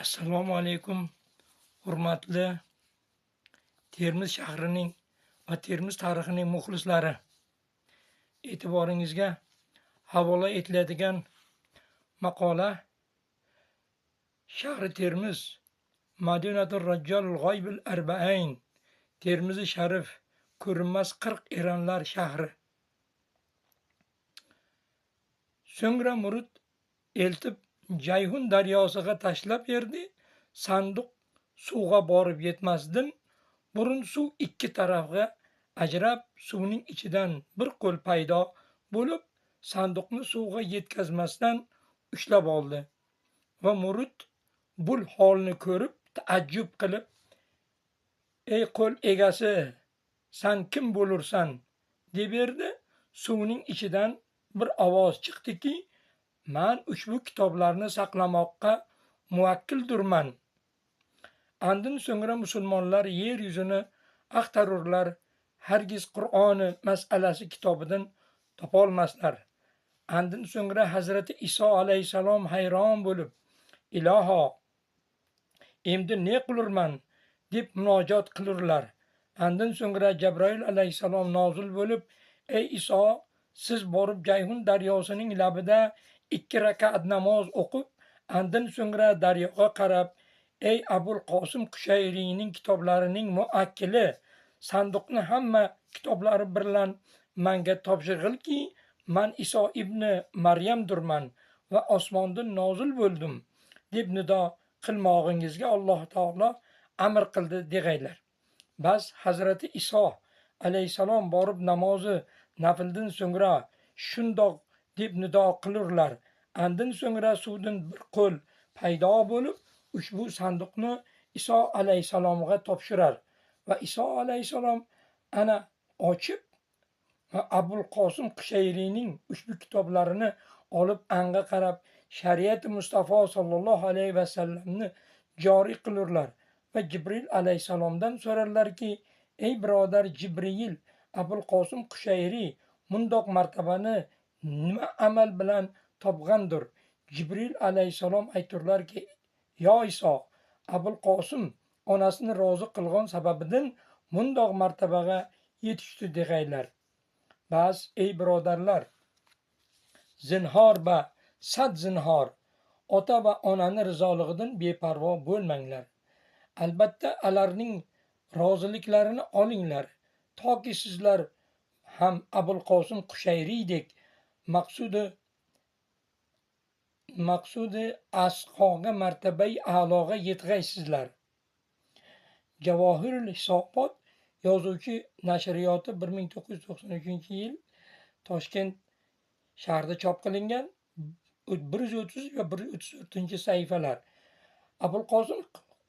Assalomu alaykum, hurmatli Termiz shahrining va Termiz tarixining muxlislari. E'tiboringizga havola etiladigan maqola Shahri Termiz Madinatur Rajjal G'oybil Arba'ayn, Termizi sharif ko'rinmas 40 eranlar shahri. So'ngra murid eltib Jayhun daryosiga tashlab berdi. Sandiq suvga borib yetmasdan burun suv ikki tarafga ajrab, suvning ichidan bir qo'l paydo bo'lib, sandiqni suvga yetkazmasdan ushlab oldi. Va murid bul holni ko'rib taajjub qilib, "Ey qo'l egasi, san kim bo'lursan?" deb berdi. Suvning ichidan bir ovoz chiqdiki, "Man ushbu kitoblarni saqlamoqqa muvakkildurman." Andin so'ngra musulmonlar yer yuzini axtarurlar, hargiz Qur'oni masalasi kitobidan topolmaslar. Andin so'ngra Hazrati Iso alayhisalom hayron bo'lib, "Iloho, endi ne qilurman?" deb munojot qilurlar. Andin so'ngra Jabroil alayhisalom nozil bo'lib, "Ey Iso, siz borib Jayhun daryosining labida 2 rakat namoz o'qib, andin so'ngra daryoga qarab, ey Abul Qosim Qushayriyning kitoblarining muakkili, sandiqni hamma kitoblari bilan menga topshirg'ilki, man Iso ibn Maryamdirman va osmondan nozil bo'ldim" deb nido qilmog'ingizga Alloh taolo amr qildi deg'aylar. Bas Hazrati Iso alayhisalom borib namozi nafldan so'ngra shundoq deb nido qilurlar. Andin so'ngra suvdan bir qo'l paydo bo'lib, ushbu sandiqni Iso alayhisalomga topshirar va Iso alayhisalom ana ochib va Abul Qosim Qushayriyning ushbu kitoblarini olib anga qarab shariati Mustafa sallallohu alayhi va sallamni joriy qilurlar va Jibril alayhisalomdan so'rarlarki, "Ey birodar Jibril, Abul Qosim Qushayriy mundoq martabani nima amal bilan topgandir?" Jibril alayhisalom ayturlarki, "Yo Iso, Abul Qosim onasini rozi qilgan sababidan mundoq martabaga yetishdi" deg'aylar. Bas ey birodarlar, zinhor va sad zinhor ota va onani rizolig'idan beparvo bo'lmanglar. Albatta alarning roziliklarini olinglar, toki sizlar ham Abul Qosim Qushayriydek maqsudi asqoga martabai a'loga yetg'aysizlar. Javohirul Hisobot yozuvchi nashriyoti 1993-yil Toshkent shahrida chop qilingan 130 va 134-sahifalar. Abul Qosim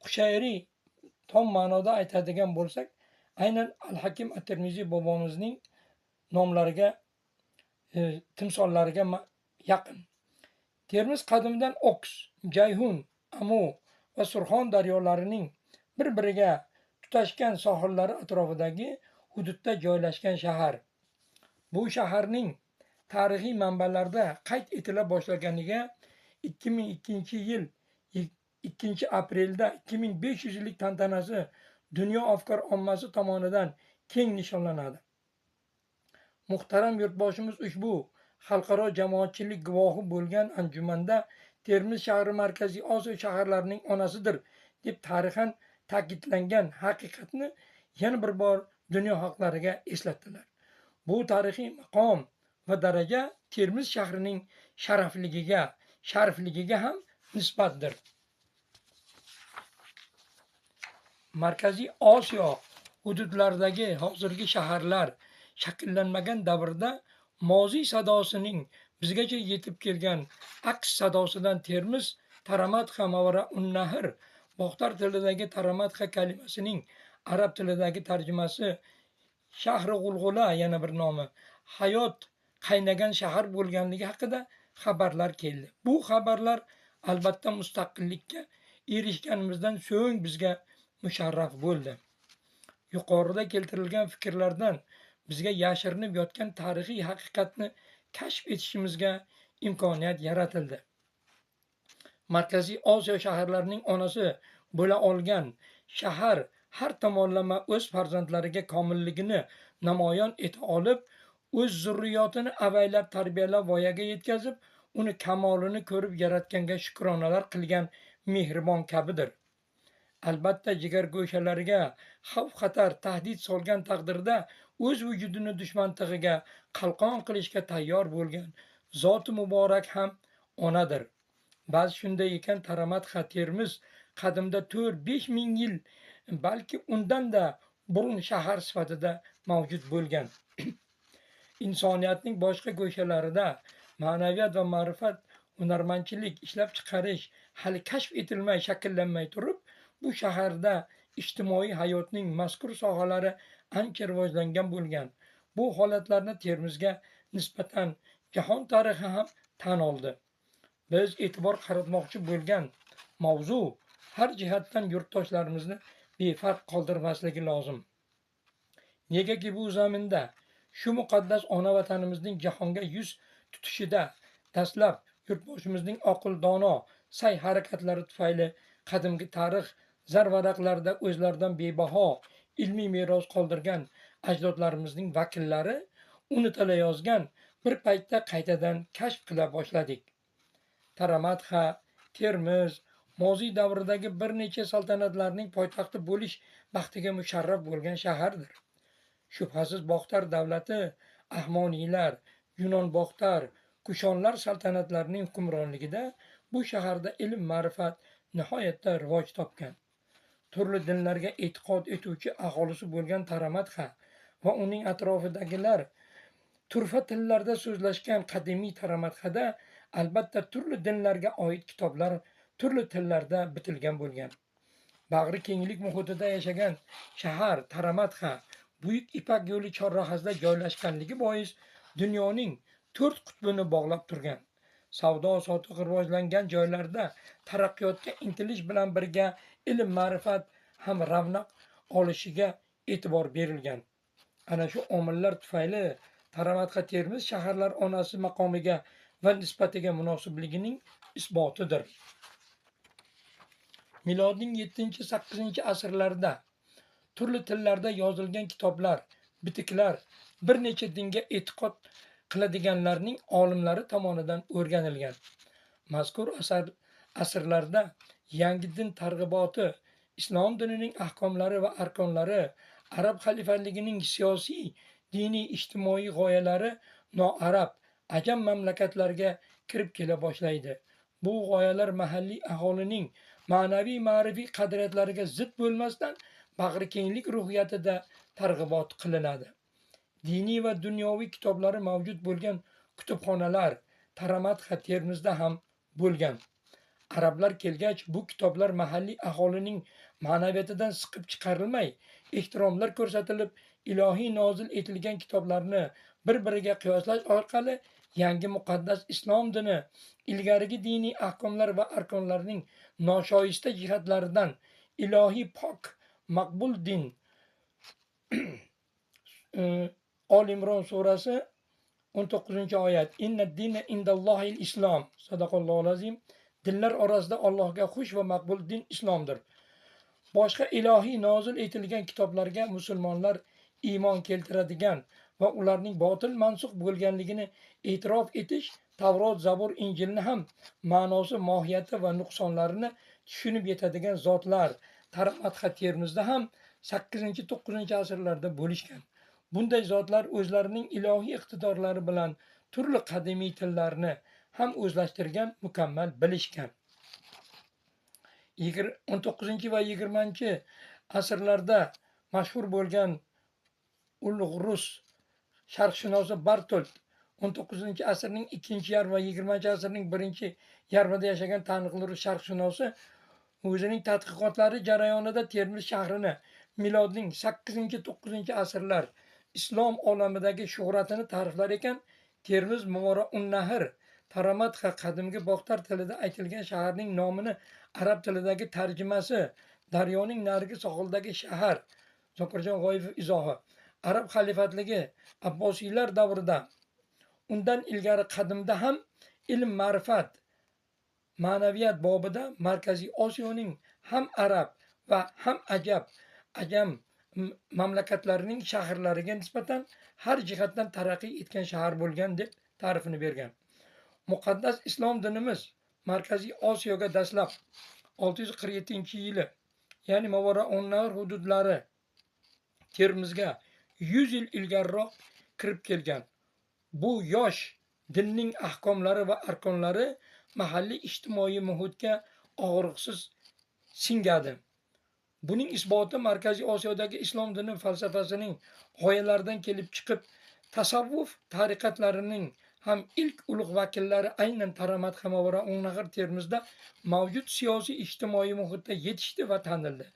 Qushayriy tom ma'noda aytadigan bo'lsak, aynan Al-Hakim at-Termiziy bobomizning nomlariga, timsollariga yaqin. Termiz qadimdan Oks, Jayhun, Amu va Surxon daryolarining bir-biriga tutashgan sohillari atrofidagi hududda joylashgan shahar. Bu shaharning tarixiy manbalarda qayd etila boshlaganiga 2002-yil 2 aprelda 2500 yillik tantanasi dunyo afkor ommasi tomonidan keng nishonlanadi. Muhtaram yurtboshimiz ushbu xalqaro jamoatchilik guvohi bo'lgan anjumanda Termiz shahri Markaziy Osiyo shaharlarining onasidir deb tarixan ta'kidlangan haqiqatni yana bir bor dunyo xalqlariga eslatdilar. Bu tarixiy maqom va daraja Termiz shahrining sharafligiga ham nisbatdir. Markaziy Osiyo hududlaridagi hozirgi shaharlar shakllanmagan davrda moziy sadosining bizgacha yetib kelgan aks sadosidan Termiz Taramatxa Mavraunnahr Boxtar tilidagi Taramatxa kalimasining arab tilidagi tarjimasi shahri G'ulg'ula yana bir nomi hayot qaynagan shahar bo'lganligi haqida xabarlar keldi. Bu xabarlar albatta mustaqillikka erishganimizdan so'ng bizga musharraf bo'ldi. Yuqorida keltirilgan fikrlardan bizga yashirinib yotgan tarixiy haqiqatni kashf etishimizga imkoniyat yaratildi. Markaziy Osiyo shaharlarining onasi bo'la olgan shahar har tomonlama o'z farzandlariga komilligini namoyon eta olib, o'z zurriyotini avaylab tarbiyalab voyaga yetkazib, uni kamolini ko'rib yaratganga shukronalar qilgan mehribon kabidir. Albatta, jigargo'shalarga xavf-xatar, tahdid solgan taqdirda o'z vujudini dushman tig'iga qalqon qilishga tayyor bo'lgan zoti muborak ham onadir. Ba'zi shunday ekan, Taramatxa Termiz qadimda 4-5 ming yil, balki undan-da burun shahar sifatida mavjud bo'lgan. Insoniyatning boshqa go'shalarida ma'naviyat va ma'rifat, hunarmandchilik ishlab chiqarish hali kashf etilmay, shakllanmay turib, bu shaharda ijtimoiy hayotning mazkur sohalari ancha rivojlangan bo'lgan. Bu holatlarni Termizga nisbatan jahon tarixi ham tan oldi. Biz e'tibor qaratmoqchi bo'lgan mavzu har jihatdan yurtdoshlarimizni befarq qoldirmasligi lozim. Negaki bu zaminda shu muqaddas ona vatanimizning jahonga yuz tutishida dastlab yurtboshimizning oqil dono sa'y harakatlari tufayli qadimgi tarix zarvaraqlarida o'zlaridan bebaho ilmiy meros qoldirgan ajdodlarimizning vakillari unutilayozgan bir paytda qaytadan kashf qila boshladik. Taramatxa, Termiz moziy davridagi bir necha saltanatlarning poytaxti bo'lish baxtiga musharraf bo'lgan shahardir. Shubhasiz, Boxtar davlati, Ahmoniylar, Yunon Boxtar, Kushonlar saltanatlarining hukmronligida bu shaharda ilm ma'rifat nihoyatda rivoj topgan. Turli dinlarga e'tiqod etuvchi aholisi bo'lgan Taramatxa va uning atrofidagilar turfa tillarda so'zlashgan qadimiy Taramatxada albatta turli dinlarga oid kitoblar turli tillarda bitilgan bo'lgan. Bag'ri kenglik muhitida yashagan shahar Taramatxa Buyuk Ipak yo'li chorrahasida joylashganligi bois dunyoning 4 qutbini bog'lab turgan. Savdo sotiq rivojlangan joylarda taraqqiyotga intilish bilan birga ilm ma'rifat ham ravnaq olishiga e'tibor berilgan. Ana shu omillar tufayli Taramatxa Termiz shaharlar onasi maqomiga va nisbatiga munosibligining isbotidir. Milodning 7-8 asrlarida turli tillarda yozilgan kitoblar, bitiklar bir necha dinga e'tiqod qiladiganlarning olimlari tomonidan o'rganilgan. Mazkur asrlarda yangi din targ'iboti, islom dinining ahkomlari va arkonlari, arab xalifaligining siyosiy, diniy, ijtimoiy g'oyalari noarab, ajam mamlakatlarga kirib kela boshlaydi. Bu g'oyalar mahalliy aholining ma'naviy ma'rifiy qadriyatlariga zid bo'lmasdan bag'rikenglik ruhiyatida targ'ibot qilinadi. Diniy va dunyoviy kitoblari mavjud bo'lgan kutubxonalar Taramatxa Termizda ham bo'lgan. Arablar kelgach bu kitoblar mahalliy aholining ma'naviyatidan siqib chiqarilmay, ehtiromlar ko'rsatilib, ilohiy nozil etilgan kitoblarni bir-biriga qiyoslash orqali yangi muqaddas islom dini ilgarigi diniy ahkomlar va arkonlarning noshoyista jihatlaridan ilohiy pok maqbul din Ol Imron surasi 19-oyat. Inna dina indallohil islom. Sadaqallohu azim. Dinlar orasida Allohga xush va maqbul din islomdir. Boshqa ilohiy nozil etilgan kitoblarga musulmonlar iymon keltiradigan va ularning botil mansux bo'lganligini e'tirof etish Tavrot, Zabur, Injilni ham ma'nosi, mohiyati va nuqsonlarini tushunib yetadigan zotlar Taramatxa Termizda ham 8-9 asrlarda bo'lishgan. Bunday zotlar o'zlarining ilohiy iqtidorlari bilan turli qadimiy tillarni ham o'zlashtirgan, mukammal bilishgan. 19 va 20 asrlarda mashhur bo'lgan ulug' rus sharqshunosi Bartolt 19 asrning ikkinchi yarmi va 20 asrning birinchi yarmida yashagan taniqli rus sharqshunosi o'zining tadqiqotlari jarayonida Termiz shahrini milodning 8-9 asrlar islom olamidagi shuhratini ta'riflar ekan, Termiz Muvaraun-Nahr Taramatxa qadimgi Boxtar tilida aytilgan shaharning nomini arab tilidagi tarjimasi daryoning narigi sohilidagi shahar. Zokirjon G'oyipov izohi. Arab xalifatligi Abbosiylar davrida, undan ilgari qadimda ham ilm ma'rifat ma'naviyat bobida Markaziy Osiyoning ham arab va ham ajam mamlakatlarining shaharlariga nisbatan har jihatdan taraqqiy etgan shahar bo'lgan deb ta'rifini bergan. Muqaddas islom dinimiz Markaziy Osiyoga dastlab 647-yili, ya'ni Movarounnahr hududlari Termizga 100 yil ilgariroq kirib kelgan. Bu yosh dinning ahkomlari va arkonlari mahalliy ijtimoiy muhitga og'riqsiz singadi. Buning isboti Markaziy Osiyodagi islom dini falsafasining g'oyalaridan kelib chiqib, tasavvuf tariqatlarining ham ilk ulug' vakillari aynan Taramat Movarounnahr Termizda mavjud siyosiy ijtimoiy muhitda yetishdi va tanildi.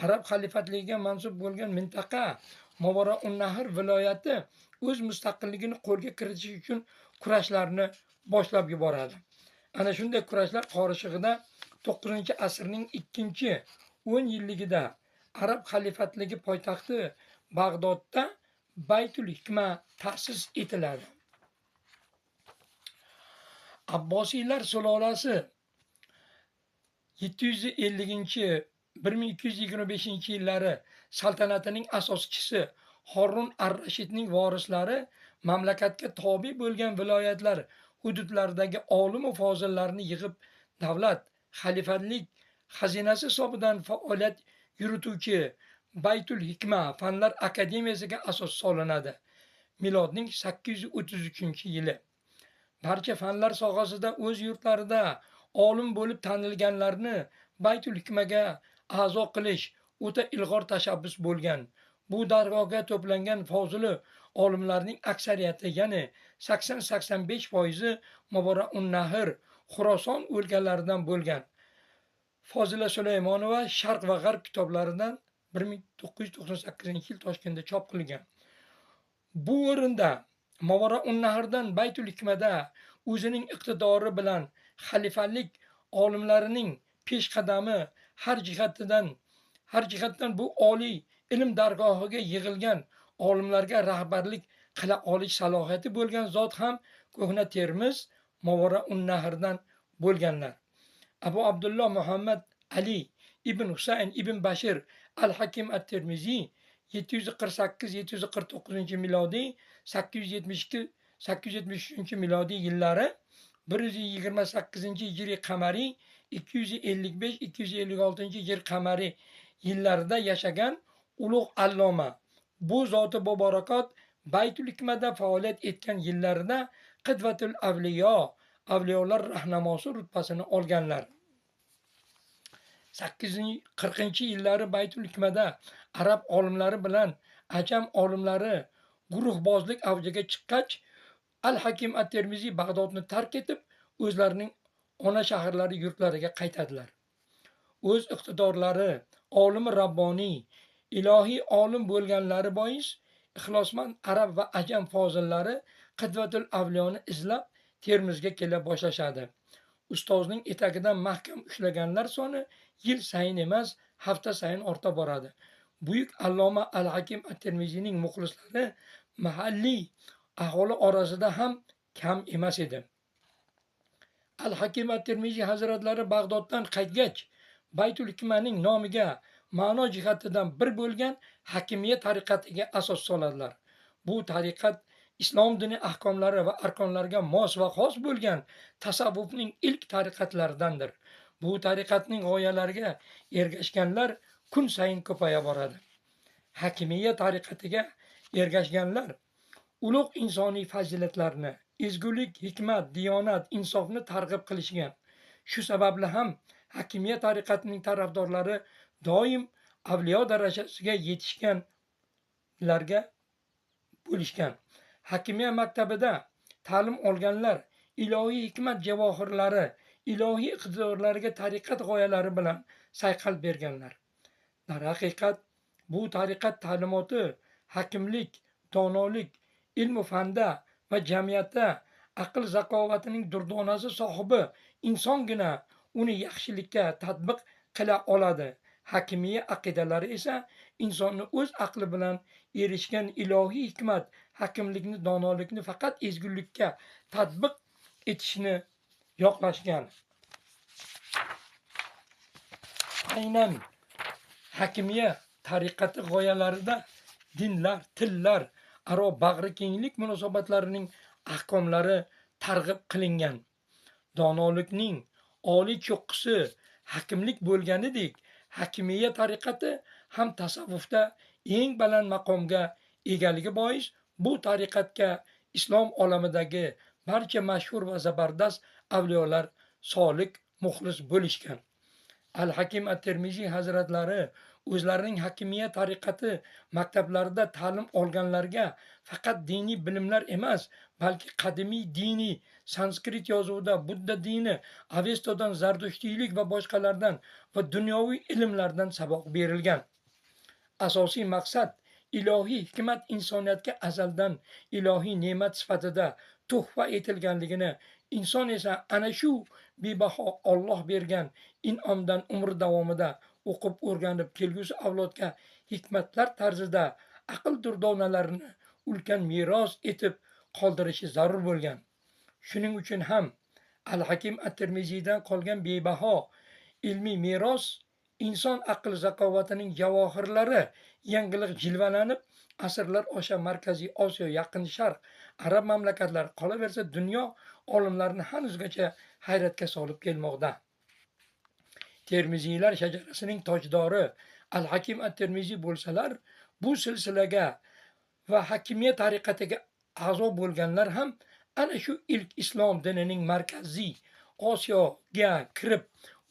Arab xalifatligiga mansub bo'lgan mintaqa Movarounnahr viloyati o'z mustaqilligini qo'lga kiritish uchun kurashlarni boshlab yuboradi. Ana shunday kurashlar qorishig'ida 9-asrning ikkinchi 10 yilligida Arab xalifatligi poytaxti Bag'dodda Baytul Hikma ta'sis etiladi. Abbosiylar sulolasi 750-1225 yillari saltanatining asoschisi Horun ar-Rashidning vorislari mamlakatga tobe bo'lgan viloyatlar hududlaridagi olimu fozillarni yig'ib, davlat xalifalik xazinasi hisobidan faoliyat yurituvchi Baytul Hikma Fanlar akademiyasiga asos solinadi. Milodning 833-yili. Barcha fanlar sohasida o'z yurtlarida olim bo'lib tanilganlarni Baytul Hikmaga a'zo qilish o'ta ilg'or tashabbus bo'lgan. Bu dargohga to'plangan fozili olimlarning aksariyati, ya'ni 80-85%i Movarounnahr, Xuroson o'lkalaridan bo'lgan. Fozila Sulaymonova Sharq va G'arb kitoblaridan 1998-yil Toshkentda chop qilingan. Bu o'rinda Movarounnahrdan Baytul Hikmada o'zining iqtidori bilan xalifalik olimlarining peshqadami har jihatdan bu oliy ilm dargohiga yig'ilgan olimlarga rahbarlik qila olish salohiyati bo'lgan zot ham ko'hna Termiz, Movarounnahrdan bo'lganlar. Abu Abdulloh Muhammad Ali ibn Husayn ibn Bashir al-Hakim at-Termiziy 748-749 milodiy, 872-873 milodiy yillari, 128 hijriy qamariy, 255-256 hijriy qamariy yillarida yashagan ulug' alloma. Bu zoti muborakot Baytul Hikmada faoliyat etgan yillarida Qidvatul Avliyo, avliyolar rahnamosi rutbasini olganlar. 840 yillari Baytul Hikmada arab olimlari bilan ajam olimlari guruhbozlik avjiga chiqqach, Al-Hakim at-Termiziy Bag'dodni tark etib, o'zlarining ona shaharlari yurtlariga qaytadilar. O'z iqtidorlari, olimi rabboniy, ilohiy olim bo'lganlari bois ixlosmand arab va ajam fozillari Qidvatul Avliyoni izlab Termizga kela boshlashadi. Ustozning etagidan mahkam ushlaganlar soni yil sayin emas, hafta sayin orta boradi. Buyuk alloma Al-Hakim at-Termiziyning muxlislari mahalliy aholi orasida ham kam emas edi. Al-Hakim at-Termiziy hazratlari Bag'doddan qaytgach, Baytul Hikmaning nomiga ma'no jihatidan bir bo'lgan Hakimiyya tariqatiga asos soladilar. Bu tariqat islom dini ahkomlari va arkonlariga mos va xos bo'lgan tasavvufning ilk tariqatlaridandir. Bu tariqatning g'oyalariga ergashganlar kun sayin ko'paya boradi. Hakimiyya tariqatiga ergashganlar ulug' insoniy fazilatlarni, ezgulik, hikmat, diyonat, insofni targ'ib qilishgan. Shu sababli ham Hakimiyya tariqatining tarafdorlari doim avliyo darajasiga yetishganlarga bo'lishgan. Hakimiyya maktabida ta'lim olganlar ilohiy hikmat javohirlari, ilohiy iqtidorlariga tariqat g'oyalari bilan sayqal berganlar. Darhaqiqat, bu tariqat ta'limoti hakimlik, donolik, ilmu fanda va jamiyatda aql zakovatining durdonasi sohibi insongina uni yaxshilikka tatbiq qila oladi. Hakimiyya aqidalari esa insonni o'z aqli bilan erishgan ilohiy hikmat, hakimlikni, donolikni faqat ezgulikka tatbiq etishni yoqlashgan. Aynan Hakimiya tariqati g'oyalarida dinlar, tillar aro bag'rikenglik munosabatlarining ahkomlari targ'ib qilingan. Donolikning oliy cho'qqisi hakimlik bo'lganidek, Hakimiya tariqati ham tasavvufda eng baland maqomga egaligi bois bu tariqatga islom olamidagi barcha mashhur va zabardast avliyolar solik, muxlis bo'lishgan. Al-Hakim at-Termiziy hazratlari o'zlarining Hakimiya tariqati maktablarida ta'lim olganlarga faqat diniy bilimlar emas, balki qadimiy diniy sanskrit yozuvida Budda dini, Avestodan zardushtiylik va boshqalardan va dunyoviy ilmlardan saboq berilgan. Asosiy maqsad ilohiy hikmat insoniyatga azaldan ilohiy ne'mat sifatida tuhfa etilganligini, inson esa ana shu bebaho Alloh bergan in'omdan umr davomida o'qib o'rganib kelgusi avlodga hikmatlar tarzida aql durdonalarini ulkan meros etib qoldirishi zarur bo'lgan. Shuning uchun ham Al-Hakim at-Termiziydan qolgan bebaho ilmiy meros inson aql zakovatining javohirlari yangiliq jilvalanib, asrlar osha Markaziy Osiyo, Yaqin Sharq, arab mamlakatlari, qolaversa dunyo olimlarini hanuzgacha hayratga solib kelmoqda. Termiziylar shajarasining tojdori Al-Hakim at-Termiziy bo'lsalar, bu silsilaga va Hakimiya tariqatiga a'zo bo'lganlar ham ana shu ilk islom dinining Markaziy Osiyoga kirib,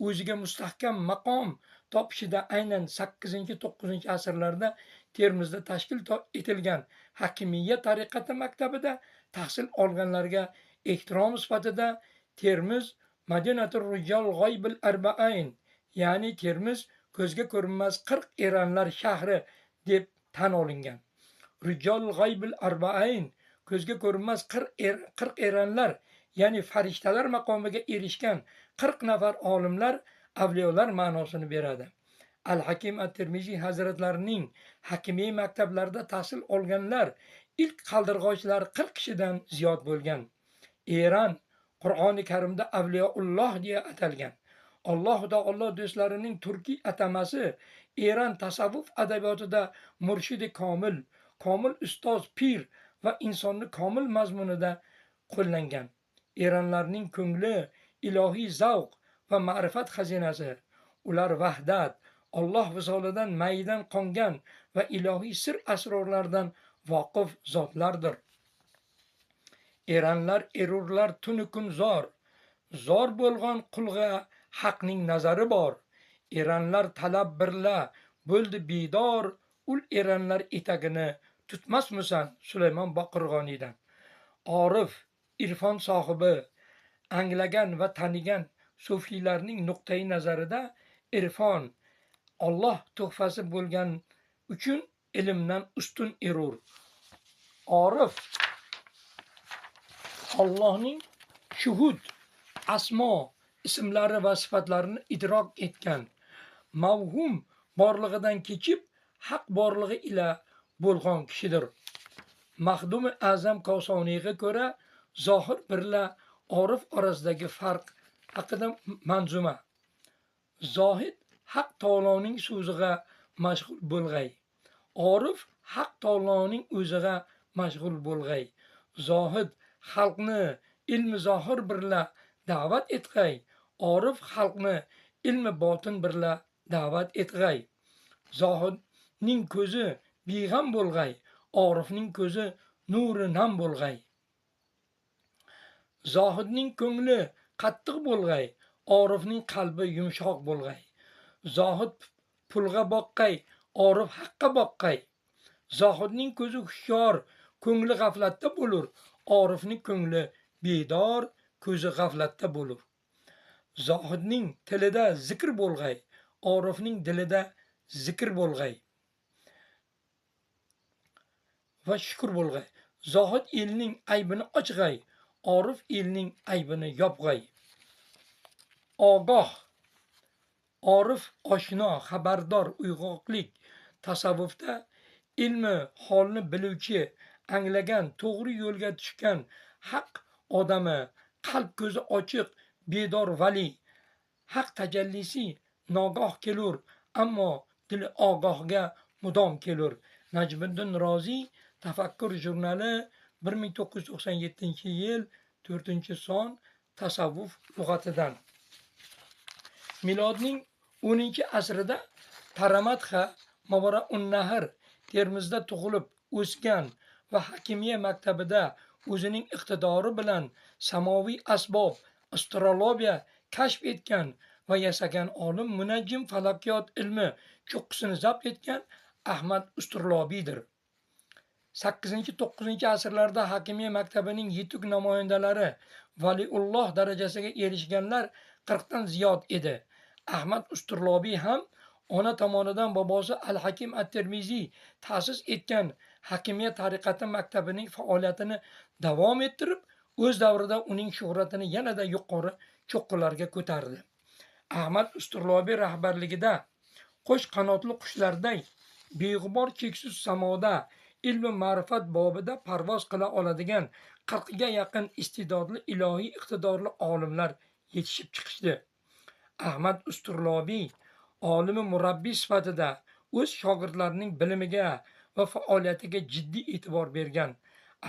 o'ziga mustahkam maqom topishida aynan 8-9 asrlarda Termizda tashkil etilgan Hakimiya tariqati maktabida tahsil olganlarga ehtirom sifatida Termiz Madinatur Rijal G'oybil Arba'ayn, ya'ni Termiz ko'zga ko'rinmas 40 eranlar shahri deb tan olingan. Rijal G'oybil Arba'ayn ko'zga ko'rinmas 40 eranlar, ya'ni farishtalar maqomiga erishgan 40 nafar olimlar, avliyolar ma'nosini beradi. Al-Hakim at-Termiziy hazratlarining Hakimiy maktablarida tahsil olganlar ilk qaldirg'ochlar 40 kishidan ziyod bo'lgan. Eron Qur'oni Karimda Avliyoulloh deya atalgan. Alloh taolo do'stlarining turkiy atamasi Eron tasavvuf adabiyotida murshidi komil, komil ustoz, pir va insonni komil mazmunida qo'llangan. Eronlarning ko'ngli ilohiy zavq va ma'rifat xazinasi. Ular vahdat, Alloh visolidan mayidan qongan va ilohiy sir asrorlardan voqif zotlardir. Eranlar erurlar tunu kun zor, zor bo'lgan qulg'a haqning nazari bor. Eranlar talab birla bo'ldi bedor, ul eranlar etagini tutmasmisan Sulaymon Boqirg'oniydan. Orif, irfon sohibi, anglagan va tanigan sufiylarning nuqtai nazarida irfon Alloh tuhfasi bo'lgan uchun ilmdan ustun erur. Orif Allohning shuhud, asmo ismlari va sifatlarini idrok etgan, mavhum borlig'idan kechib haq borlig'i ila bo'lgan kishidir. Mahdumi Azam Kosoniyga ko'ra zohir birla orif orasidagi farq haqida manzuma. Zohid Haq taoloning so'ziga mashg'ul bo'lg'ay. Orif Haq taoloning o'ziga mashg'ul bo'lg'ay. Zohid xalqni ilmi zohir birla da'vat etg'ay. Orif xalqni ilmi botin birla da'vat etg'ay. Zohidning ko'zi beg'am bo'lg'ay, orifning ko'zi nuri nam bo'lg'ay. Zohidning ko'ngli qattiq bo'lg'ay, orifning qalbi yumshoq bo'lg'ay. Zohid pulg'a boqqay, orif haqqa boqqay. Zohidning ko'zi hushyor, ko'ngli g'aflatda bo'lur. Orifning ko'ngli bedor, ko'zi g'aflatda bo'lur. Zohidning tilida zikr bo'lg'ay, orifning dilida zikr bo'lg'ay va shukr bo'lg'ay. Zohid elning aybini ochg'ay, orif elning aybini yopg'ay. Ogoh, orif oshno, xabardor, uyg'oqlik tasavvufda ilmi holni biluvchi, anglagan, to'g'ri yo'lga tushgan haq odami, qalb ko'zi ochiq, bedor vali, haq tajallisi nogoh kelur, ammo dili ogohga mudom kelur. Najmiddin Roziy, Tafakkur jurnali, 1997-yil, 4-son, tasavvuf lug'atidan. Milodning 10-asrida Taramatxa, Mavaraun-Nahr, Termizda tug'ilib o'sgan va Hakimiya maktabida o'zining iqtidori bilan samoviy asbob, astrologiya kashf etgan va yasagan olim, munajjim, falakiyot ilmi cho'qqisini zabt etgan Ahmad Usturlobiydir. 8-9-asrlarda Hakimiya maktabining yetuk namoyandalari Valiulloh darajasiga erishganlar 40 dan ziyod edi. Ahmad Usturlobiy ham ona tomonidan bobosi Al-Hakim at-Termiziy ta'sis etgan Hakimiya tariqati maktabining faoliyatini davom ettirib, o'z davrida uning shuhratini yanada yuqori cho'qqilarga ko'tardi. Ahmad Usturlobiy rahbarligida qo'sh qanotli qushlarday beg'ubor cheksiz samoda ilmi ma'rifat bobida parvoz qila oladigan 40 ga yaqin iste'dodli, ilohiy iqtidorli olimlar yetishib chiqishdi. Ahmad Usturlobiy olimi murabbiy sifatida o'z shogirdlarining bilimiga va faoliyatiga jiddiy e'tibor bergan.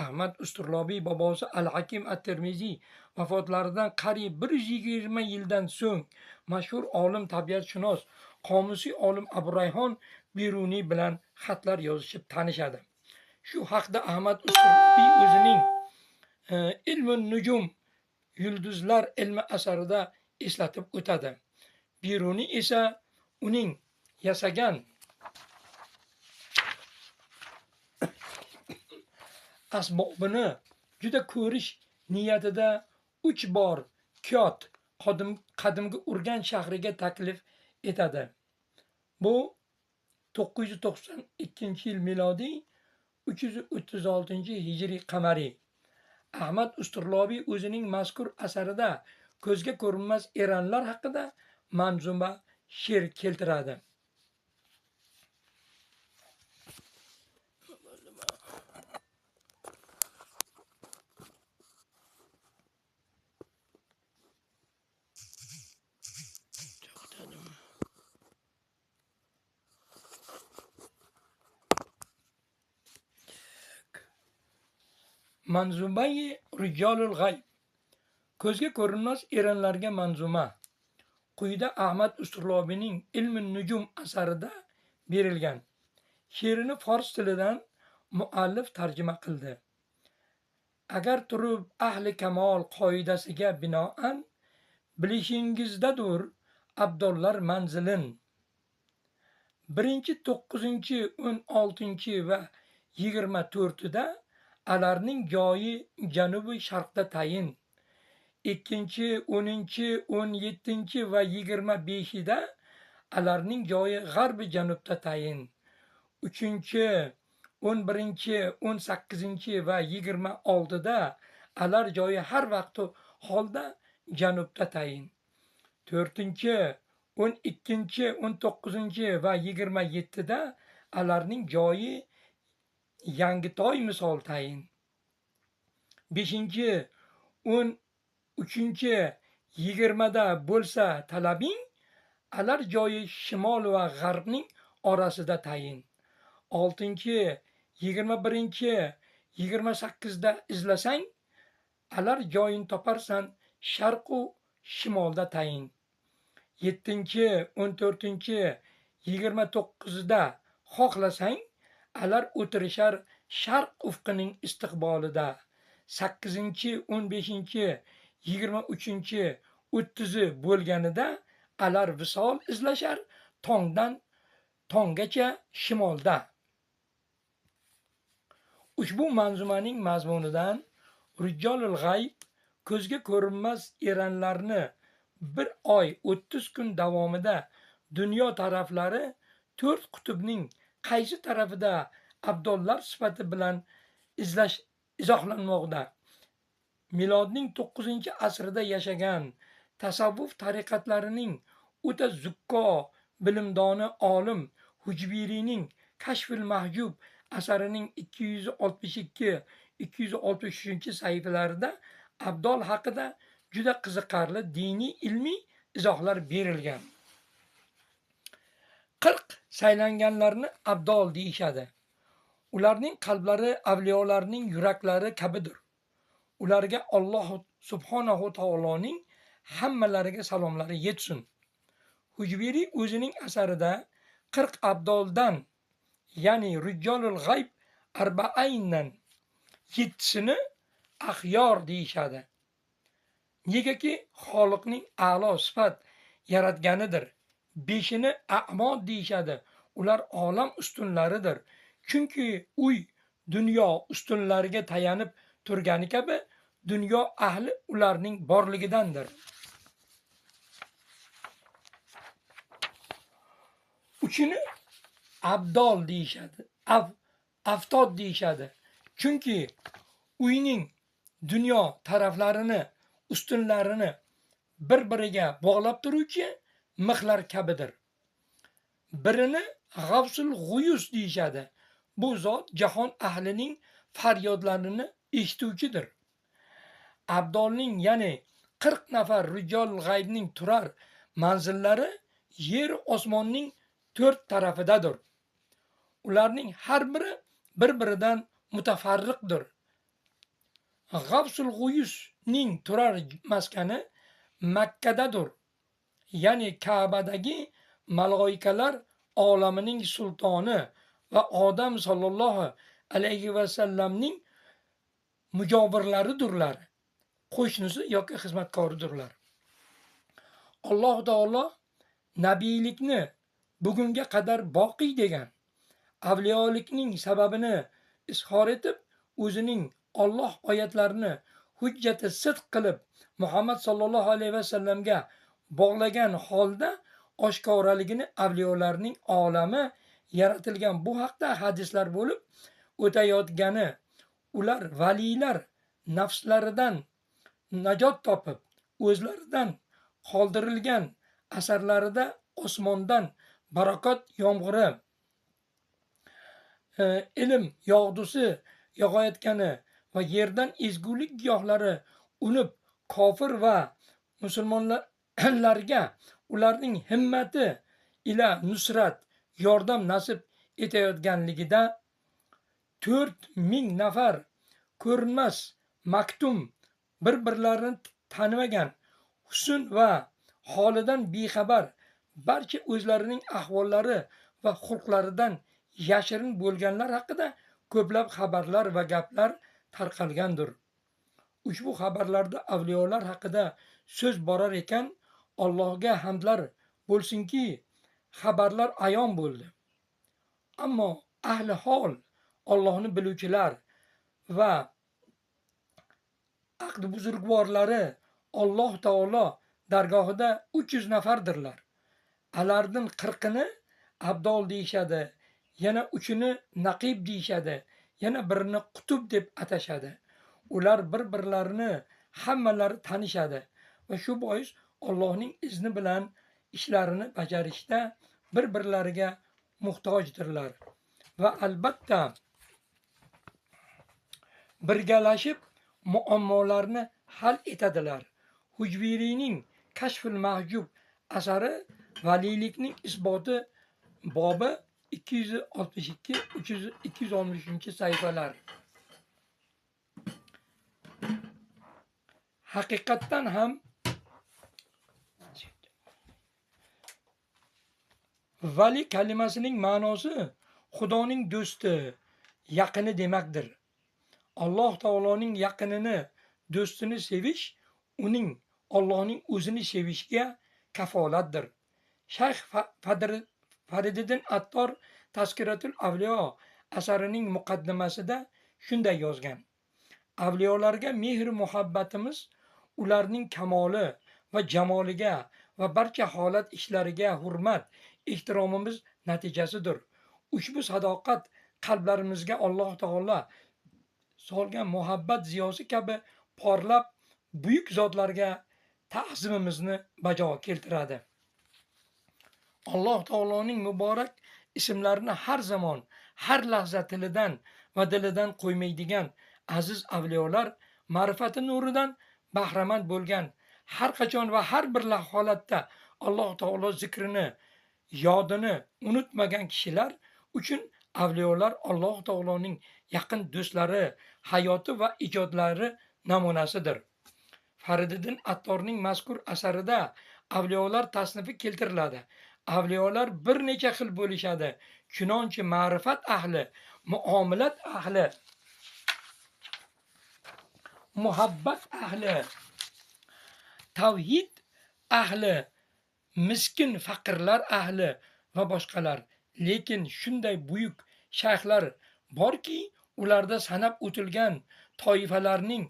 Ahmad Usturlobiy bobosi Al-Hakim at-Termiziy vafotlaridan qariyb 120 yildan so'ng mashhur olim, tabiatshunos, qomusiy olim Abu Rayhon Beruniy bilan xatlar yozishib tanishadi. Shu haqda Ahmad Usturlobiy o'zining Ilmun nujum, yulduzlar ilmi asarida eslatib o'tadi. Beruniy esa uning yasagan asbobini juda ko'rish niyatida 3 bor Kiyot, qadimgi Urgan shahriga taklif etadi. Bu 992-yil milodiy, 336-hijriy qamariy. Ahmad Usturlobiy o'zining mazkur asarida ko'zga ko'rinmas eranlar haqida manzuma she'r keltiradi. Manzumai Rijalul G'ayb, ko'zga ko'rinmas eranlarga manzuma. Quyida Ahmad Usturlobiyning Ilmi nujum asarida berilgan. She'rini fors tilidan muallif tarjima qildi. Agar turib ahli kamol qoidasiga binoan bilishingizdadur abdollar manzilin. 1, 9, 16 va 24da alarning joyi janubi sharqda tayin. 2, 10, 17 va 25da alarning joyi g'arbi janubda tayin. 3, 11, 18 va 26da alar joyi har vaqt holda janubda tayin. 4, 12, 19 va 27da alarning joyi Yangitoy misol tayin. 5, 13, 20da bo'lsa talabing, alar joyi shimol va g'arbning orasida tayin. 6, 21, 28da izlasang, alar joyin toparsan sharqu shimolda tayin. 7, 14, 29da xohlasang, alar o'tirishar sharq ufqining istiqbolida. 8, 15, 23, 30 bo'lganida alar visol izlashar tongdan tonggacha shimolda. Ushbu manzumaning mazmunidan Rijalul G'ayb ko'zga ko'rinmas eranlarni 1 oy 30 kun davomida dunyo taraflari 4 qutbning qaysi tarafida abdollar sifati bilan izlash izohlanmoqda. Milodning 9-asrida yashagan tasavvuf tariqatlarining o'ta zukko bilimdoni olim Hujbiriyning Kashful Mahjub asarining 262-263 sahifalarida abdol haqida juda qiziqarli diniy ilmiy izohlar berilgan. 40 saylanganlarni abdol deyishadi. Ularning qalblari avliyolarning yuraklari kabidir. Ularga Alloh subhanahu taoloning hammalariga salomlari yetsin. Hujviriy o'zining asarida 40 abdoldan, ya'ni Rijolul G'ayb arba'ayndan 7sini axyor deyishadi. Negaki Xoliqning a'lo sifat yaratganidir. 5ini a'mo deyishadi. Ular olam ustunlaridir. Chunki uy dunyo ustunlariga tayanib turgani kabi dunyo ahli ularning borligidandir. 3ini abdol deyishadi, aftod deyishadi. Chunki uyning dunyo taraflarini, ustunlarini bir-biriga bog'lab turuvchi mixlar kabidir. Birini G'avsul G'uyus deyishadi. Bu zot jahon ahlining faryodlarini eshituvchidir. Abdolning, ya'ni 40 nafar rijol g'aybning turar manzillari yer osmonning 4 tarafidadir. Ularning har biri bir-biridan mutafarriqdir. G'avsul G'uyusning turar maskani Makkadadir. Ya'ni Ka'badagi maloikalar olamining sultoni va Odam sallallohu alayhi va sallamning mujovirlaridirlar, qo'shnisi yoki xizmatkoridirlar. Alloh taolo nabiylikni bugunga qadar boqiy degan, avliyolikning sababini izhor etib, o'zining Alloh oyatlarini hujjati sidq qilib Muhammad sallallohu alayhi va sallamga bog'lagan holda oshkoraligini avliyolarning olami yaratilgan bu haqda hadislar bo'lib o'tayotgani, ular valiylar nafslaridan najot topib, o'zlaridan qoldirilgan asarlarida osmondan barakot yomg'iri, ilm yog'dusi yog'ayotgani va yerdan ezgulik giyohlari unib kofir va musulmonlarga ularning himmati ila nusrat, yordam nasib etayotganligida 4000 nafar ko'rinmas, maktum, bir-birlarini tanimagan, husn va holidan bexabar, barcha o'zlarining ahvollari va xulqlaridan yashirin bo'lganlar haqida ko'plab xabarlar va gaplar tarqalgandir. Ushbu xabarlarda avliyolar haqida so'z borar ekan, Allohga hamdlar bo'lsinki, xabarlar ayon bo'ldi. Ammo ahli hol, Allohni biluvchilar va aqd buzurgvorlari Alloh taolo dargohida 300 nafardirlar. Alardan 40ini abdol deyishadi, yana 3ini naqib deyishadi, yana birini qutub deb atashadi. Ular bir-birlarini hammalari tanishadi va shu bois Allohning izni bilan ishlarini bajarishda bir-birlariga muhtojdirlar va albatta birgalashib muammolarni hal etadilar. Hujviriyning Kashful Mahjub asari valiylikning isboti bobi 262-263 sahifalar. Haqiqatdan ham vali kalimasining ma'nosi Xudoning do'sti, yaqini demakdir. Alloh taoloning yaqinini, do'stini sevish uning Allohning o'zini sevishga kafolatdir. Shayx Farididdin Attor Tazkiratul Avliyo asarining muqaddimasida shunday yozgan: Avliyolarga mehr muhabbatimiz ularning kamoli va jamoliga va barcha holat ishlariga hurmat, ehtiromimiz natijasidir. Ushbu sadoqat qalblarimizga Alloh taolo solgan muhabbat ziyosi kabi porlab, buyuk zotlarga ta'zimimizni bajo keltiradi. Alloh taoloning muborak ismlarini har zamon, har lahza tilidan va dilidan qo'ymaydigan aziz avliyolar ma'rifati nuridan bahramand bo'lgan, har qachon va har bir holatda Alloh taolo zikrini yodini unutmagan kishilar uchun avliyolar Alloh taoloning yaqin do'stlari, hayoti va ijodlari namunasidir. Farididdin Attorning mazkur asarida avliyolar tasnifi keltiriladi. Avliyolar bir necha xil bo'lishadi. Chunonchi ma'rifat ahli, muomalat ahli, muhabbat ahli, tavhid ahli, miskin faqirlar ahli va boshqalar. Lekin shunday buyuk shayxlar borki, ularda sanab o'tilgan toifalarning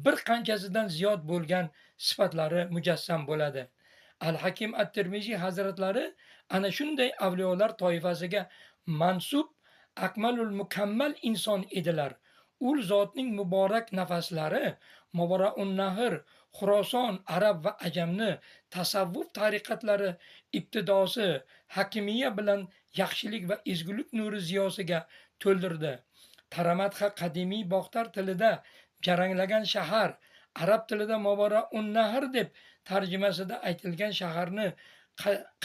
bir qanchasidan ziyod bo'lgan sifatlari mujassam bo'ladi. Al-Hakim at-Termiziy hazratlari ana shunday avliyolar toifasiga mansub akmalul mukammal inson edilar. Ul zotning muborak nafaslari Mavaraun Nahr, Xuroson, arab va ajamni tasavvuf tariqatlari ibtidosi hakimiya bilan yaxshilik va ezgulik nuri ziyosiga to'ldirdi. Taramatxa qadimiy Boxtar tilida jaranglagan shahar, arab tilida Mavaraun Nahr deb tarjimasida aytilgan shaharni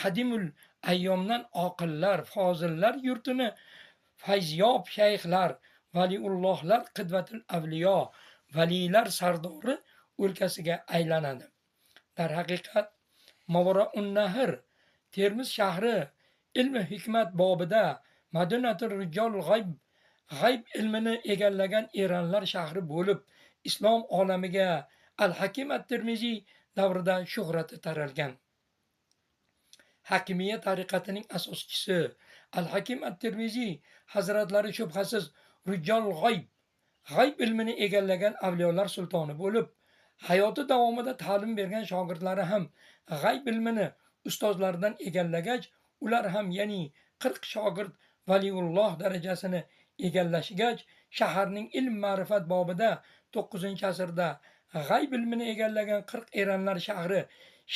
qadimul ayyomdan oqillar, fozillar yurtini fayzyob shayxlar, valiullohlar qidvatul avliyo, valiylar sardori o'lkasiga aylanadi. Darhaqiqat Mavaraun Nahr Termiz shahri ilmi hikmat bobida Madinatul Rijol g'ayb ilmini egallagan eranlar shahri bo'lib, islom olamiga Al-Hakim at-Termiziy davrida shuhrati taralgan. Hakimiya tariqatining asoschisi Al-Hakim at-Termiziy hazratlari shubhasiz Rijol g'ayb ilmini egallagan avliyolar sultoni bo'lib, hayoti davomida ta'lim bergan shogirdlari ham g'ayb ilmini ustozlaridan egallagach, ular ham ya'ni 40 shogird valiulloh darajasini egallashgach, shaharning ilm ma'rifat bobida 9-asrda g'ayb ilmini egallagan 40 eranlar shahri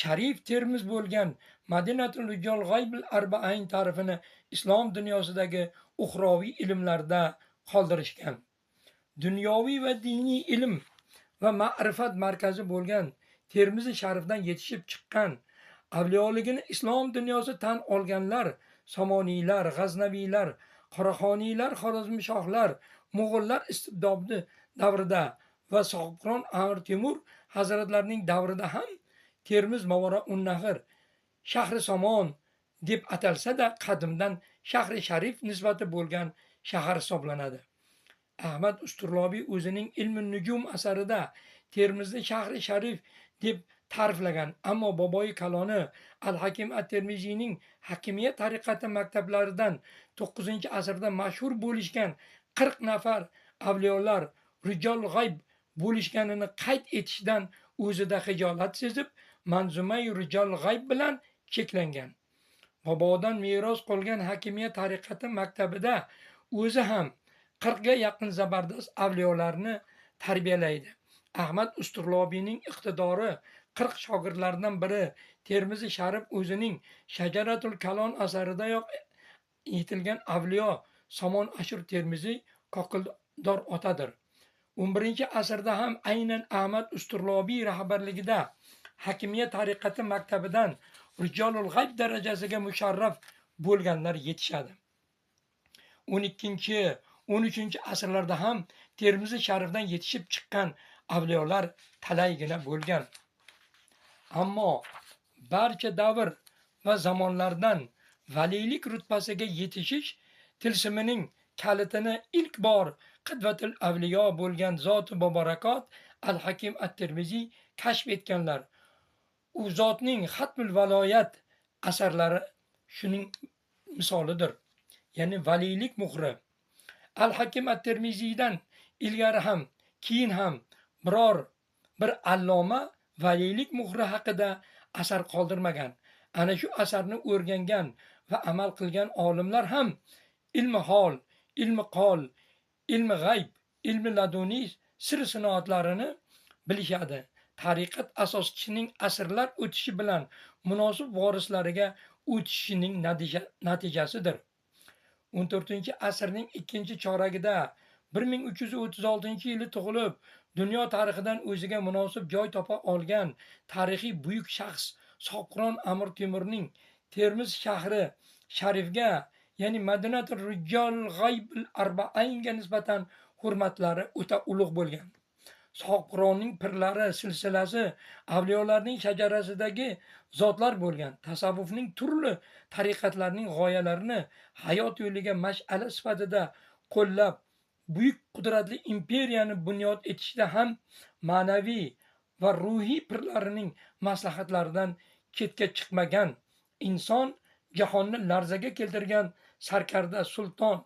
sharif Termiz bo'lgan Madinatul Rijol G'aybil Arba'ayn ta'rifini islom dunyosidagi uxroviy ilmlarda qoldirishgan. Dunyoviy va diniy ilm va ma'rifat markazi bo'lgan Termiz sharifdan yetishib chiqqan avliyoligini islom dunyosi tan olganlar Somoniylar, G'aznaviylar, Qoraxoniylar, Xorazmshohlar, Mo'g'ullar istibdodi davrida va Sohibqiron Amir Temur hazratlarining davrida ham Termiz Mavaraun Nahr shahri Somon deb atalsa-da, qadimdan shahri sharif nisbati bo'lgan shahar hisoblanadi. Ahmad Usturlobiy o'zining Ilmi nujum asarida Termizni shahri sharif deb ta'riflagan, ammo boboyi kaloni Al-Hakim at-Termiziyning hakimiyat tariqati maktablaridan 9-asrda mashhur bo'lishgan 40 nafar avliyolar Rijol g'ayb bo'lishganini qayd etishdan o'zida xijolat sezib, manzumai Rijol g'ayb bilan cheklangan. Bobodan meros qolgan hakimiyat tariqati maktabida o'zi ham 40 ga yaqin zabardast avliyolarni tarbiyalaydi. Ahmad Usturlobiyning iqtidori 40 shogirdlaridan biri Termizi Sharif o'zining Shajaratul Kalon asaridayoq yetilgan avliyo Somon Ashur Termiziy Kokildor otadir. 11-asrda ham aynan Ahmad Usturlobiy rahbarligida hakimiyat tariqati maktabidan Rijolul g'ayb darajasiga musharraf bo'lganlar yetishadi. 12-, 13-asrlarda ham Termizi Sharifdan yetishib chiqqan avliyolar talaygina bo'lgan. Ammo barcha davr va zamonlardan valiylik rutbasiga yetishish tilsimining kalitini ilk bor qidvatul avliyo bo'lgan zoti muborakot Al-Hakim at-Termiziy kashf etganlar. U zotning Xatmul Valoyat asarlari shuning misolidir. Ya'ni valiylik muhri. Al-Hakim at-Termiziydan ilgari ham, keyin ham biror bir alloma valiylik muhri haqida asar qoldirmagan. Ana shu asarni o'rgangan va amal qilgan olimlar ham ilmi hol, ilmi qol, ilmi g'ayb, ilmi laduniy sir sinoatlarini bilishadi. Tariqat asoschisining asrlar o'tishi bilan munosib vorislariga o'tishining natijasidir. 14-asrning ikkinchi choragida 1336-yili tug'ilib, dunyo tarixidan o'ziga munosib joy topa olgan tarixiy buyuk shaxs Sohibqiron Amir Temurning Termiz shahri sharifga, ya'ni Madinatul Rijol G'aybil Arbainga nisbatan hurmatlari o'ta ulug' bo'lgan. Sohibqironning pirlari silsilasi avliyolarning shajarasidagi zotlar bo'lgan. Tasavvufning turli tariqatlarining g'oyalarini hayot yo'liga mash'ala sifatida qo'llab, buyuk qudratli imperiyani bunyod etishda ham ma'naviy va ruhiy pirlarining maslahatlaridan chetga chiqmagan, inson jahonni larzaga keltirgan sarkarda, sulton,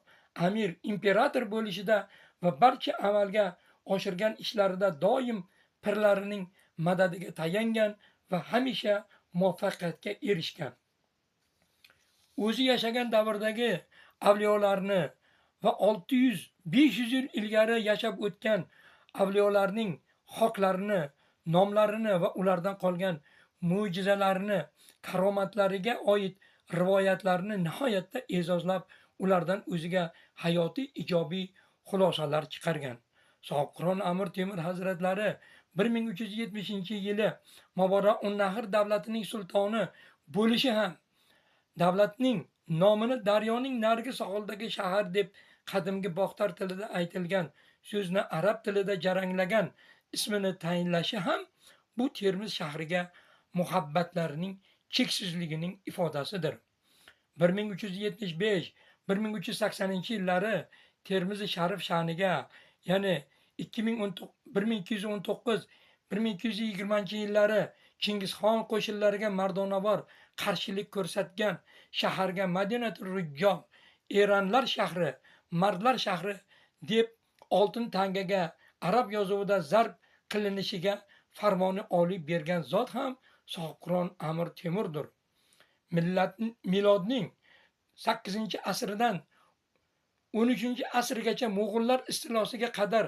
amir, imperator bo'lishida va barcha amalga oshirgan ishlarida doim pirlarining madadiga tayangan va hamisha muvaffaqiyatga erishgan. O'zi yashagan davrdagi avliyolarni va 600-500 yil ilgari yashab o'tgan avliyolarning xoklarini, nomlarini va ulardan qolgan mo'jizalarini, karomatlariga oid rivoyatlarni nihoyatda e'zozlab, ulardan o'ziga hayotiy ijobiy xulosalar chiqargan. Sohibqiron Amir Temur hazratlari 1370-yili Movarounnahr davlatining sultoni bo'lishi ham davlatning nomini daryoning narigi sohilidagi shahar deb qadimgi Boxtar tilida aytilgan so'zni arab tilida jaranglagan ismini tayinlashi ham bu Termiz shahriga muhabbatlarining cheksizligining ifodasidir. 1375-1380 yillari Termiz sharif sha'niga, ya'ni 1219-1220 yillari Chingizxon qo'shinlariga mardonavor qarshilik ko'rsatgan shaharga Madinatul Rijol, Eranlar shahri, mardlar shahri deb oltin tangaga arab yozuvida zarb qilinishiga farmoni oliy bergan zot ham Sohibqiron Amir Temurdir. Millat milodning 8 asridan 13 asrgacha mo'g'ullar istilosiga qadar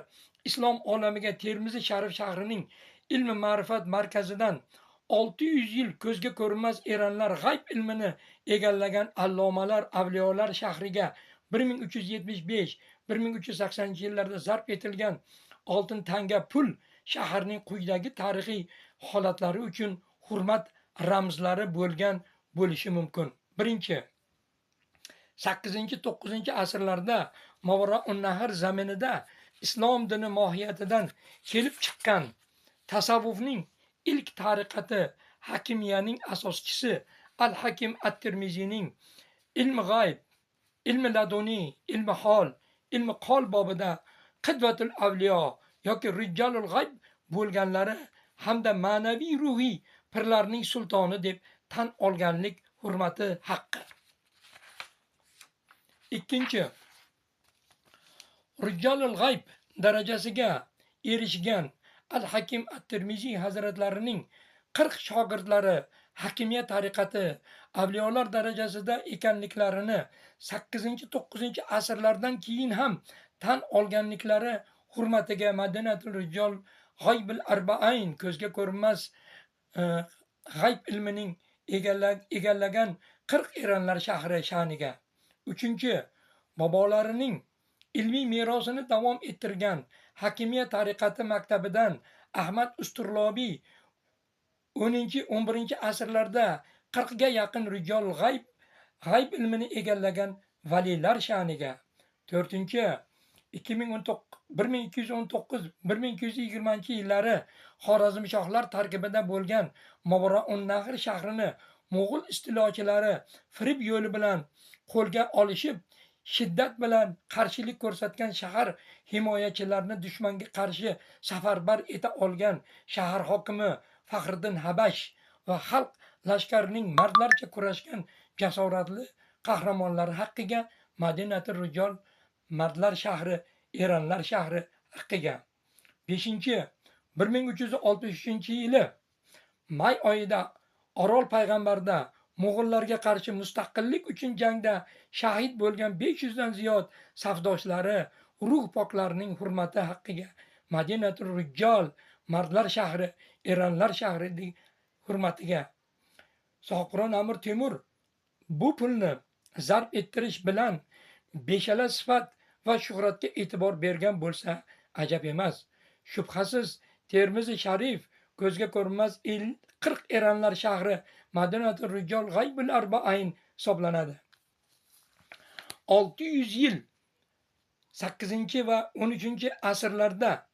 islom olamiga Termizi sharif shahrining ilmi ma'rifat markazidan 600 yil ko'zga ko'rinmas eranlar g'ayb ilmini egallagan allomalar, avliyolar shahriga 1375 1380 yillarda zarb etilgan oltin tanga pul shaharning quyidagi tarixiy holatlari uchun hurmat ramzlari bo'lgan bo'lishi mumkin. Birinchi, 8-9 asrlarda Movarounnahr zaminida islom dini mohiyatidan kelib chiqqan tasavvufning ilk tariqati Hakimiyaning asoschisi Al-Hakim at-Termiziyning ilmi g'ayb, ilmi laduniy, ilmi hol, ilmi qol bobida qidvatul avliyo yoki rijjalul g'ayb bo'lganlari hamda ma'naviy ruhiy pirlarning sultoni deb tan olganlik hurmati haqqi. Ikkinchi, Rijjalul g'ayb darajasiga erishgan Al-Hakim at-Termiziy hazratlarining 40 shogirdlari Hakimiya tariqati avliyolar darajasida ekanliklarini 8-9 asrlardan keyin ham tan olganliklari hurmatiga Madinatul Rijol G'aybil Arba'ayn, ko'zga ko'rinmas g'ayb ilmining egallagan 40 eranlar shahri sha'niga. Uchinchi, bobolarining ilmiy merosini davom ettirgan Hakimiya tariqati maktabidan Ahmad Usturlobiy 10-11 asrlarda 40 ga yaqin rijol g'ayb ilmini egallagan valiylar sha'niga. To'rtinchi, 1219 1220 yillari Xorazmshohlar tarkibida bo'lgan Movarounnahr shahrini mo'g'ul istilochilari firib yo'li bilan qo'lga olishib, shiddat bilan qarshilik ko'rsatgan shahar himoyachilarini dushmanga qarshi safarbar eta olgan shahar hokimi Faxriddin Habash va xalq lashkarining mardlarcha kurashgan jasoratli qahramonlari haqqiga Madinatul Rijol, mardlar shahri, eranlar shahri haqqiga. Beshinchi, 1363 yili may oyida Orol payg'ambarda mo'g'ullarga qarshi mustaqillik uchun jangda shahid bo'lgan 500 dan ziyod safdoshlari ruh poklarining hurmati haqqiga Madinatul Rijol, mardlar shahri, eranlar shahri hurmatiga. Sohibqiron Amir Temur bu pulni zarb ettirish bilan beshala sifat va shuhratga e'tibor bergan bo'lsa ajab emas. Shubhasiz, Termizi sharif ko'zga ko'rinmas 40 eranlar shahri. Madinatur Rijol G'aybul Arbain hisoblanadi. 600 yil 8 va 13 asrlarda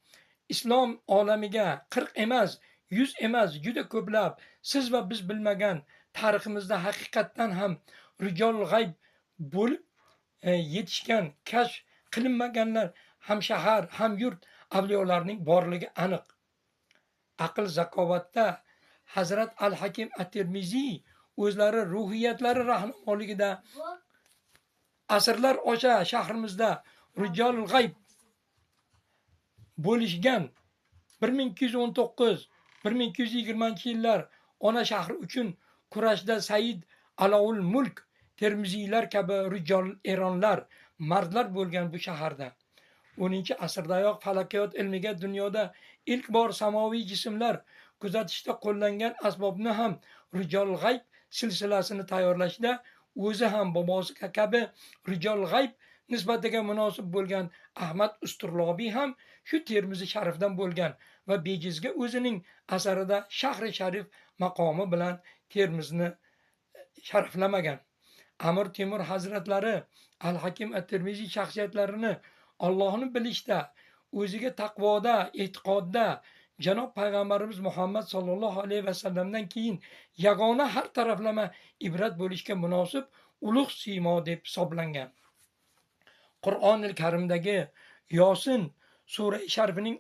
islom olamiga 40 emas, 100 emas, juda ko'plab siz va biz bilmagan tariximizda haqiqatdan ham rijol g'ayb bo'lib yetishgan, kashf qilinmaganlar ham shahar, ham yurt avliyolarning borligi aniq. Aql zakovatda Hazrat Al-Hakim At-Termiziy o'zlari ruhiyatlari rahnamoligida asrlar osha shahrimizda rijol g'ayb bo'lishgan 1219-1220 yillar ona shahri uchun kurashda Said Aloul Mulk Termiziylar kabi rijol eronlar, mardlar bo'lgan bu shaharda. 10 asrdayoq falakiyot ilmiga dunyoda ilk bor samoviy jismlar kuzatishda qo'llangan asbobni ham rijol g'ayb silsilasini tayyorlashda o'zi ham bobosi kabi rijol g'ayb nisbatiga munosib bo'lgan Ahmad Usturlobiy ham shu Termizi sharifdan bo'lgan va bejizga o'zining asarida shahri sharif maqomi bilan Termizni sharaflamagan. Amir Temur hazratlari Al-Hakim At-Termiziy shaxsiyatlarini Allohni bilishda, o'ziga taqvoda, e'tiqodda janob payg'ambarimiz Muhammad sallallohu alayhi vasallamdan keyin yagona har taraflama ibrat bo'lishga munosib ulug' siymo deb hisoblangan. Qur'onil Karimdagi Yosin sura sharifining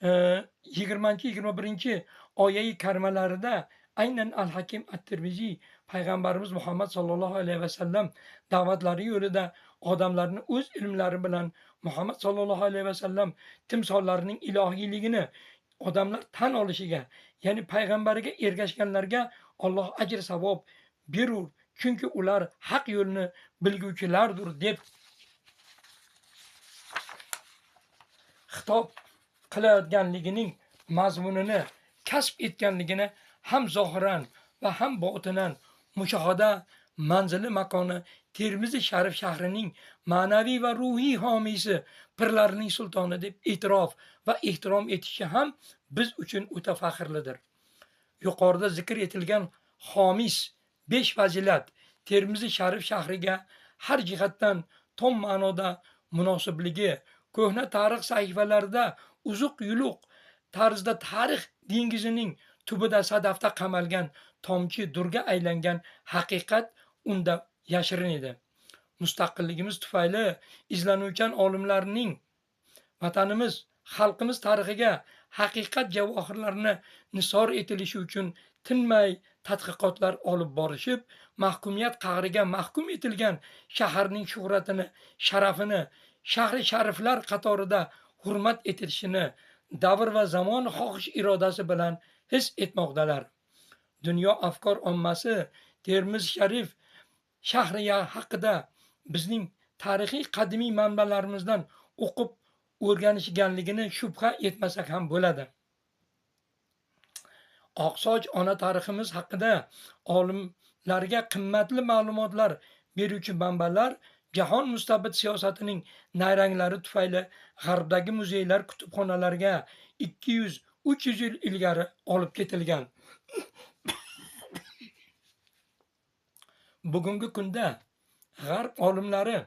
20-21 oyai karimalarida aynan Al-Hakim At-Termiziy payg'ambarimiz Muhammad sallallohu alayhi vasallam da'vatlari yo'lida odamlarni o'z ilmlari bilan Muhammad sallallohu alayhi vasallam timsollarining ilohiyligini odamlar tan olishiga, ya'ni payg'ambariga ergashganlarga Alloh ajr savob berur, chunki ular haq yo'lni bilguvchilardir deb xitob qilayotganligining mazmunini kasb etganligini ham zohiran va ham botinan mushohada manzili makoni Termizi sharif shahrining ma'naviy va ruhiy homiysi, pirlarning sultoni deb e'tirof va ehtirom etishi ham biz uchun o'ta faxrlidir. Yuqorida zikr etilgan xomis 5 fazilat Termizi sharif shahriga har jihatdan tom ma'noda munosibligi ko'hna tarix sahifalarida uzuq-yuluq tarzda tarix dengizining tubida sadafda qamalgan tomchi durga aylangan haqiqat unda yashirin edi. Mustaqilligimiz tufayli izlanuvchan olimlarning vatanimiz, xalqimiz tarixiga haqiqat javohirlarini nisor etilishi uchun tinmay tadqiqotlar olib borishib, mahkumiyat qahriga mahkum etilgan shaharning shuhratini, sharafini, shahri shariflar qatorida hurmat etilishini davr va zamon xohish irodasi bilan his etmoqdalar. Dunyo afkor ommasi Termiz sharif shahri haqida bizning tarixiy qadimiy manbalarimizdan o'qib o'rganishganligini shubha etmasak ham bo'ladi. Oqsoch ona tariximiz haqida olimlarga qimmatli ma'lumotlar beruvchi manbalar jahon mustabid siyosatining nayranglari tufayli g'arbdagi muzeylar, kutubxonalarga 200-300 yil ilgari olib ketilgan. Bugungi kunda g'arb olimlari